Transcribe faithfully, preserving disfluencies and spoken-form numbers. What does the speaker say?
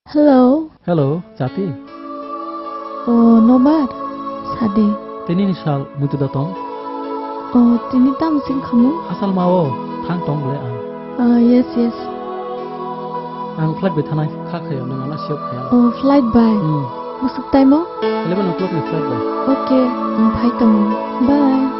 Hello. Hello, Jati. O, nobar, sadi. Tini ni sal muitu da tong? O, tini tam sing khamu? Asal mao, thang tong ble ang. Ah, yes, yes. Ang flight bai thanai, kha khayo, nang ano siok khaya. O, flight bai? Hmm. Musuk time o? Eleven o'clock ni flight bai. Okay, ang phai tongo. Bye.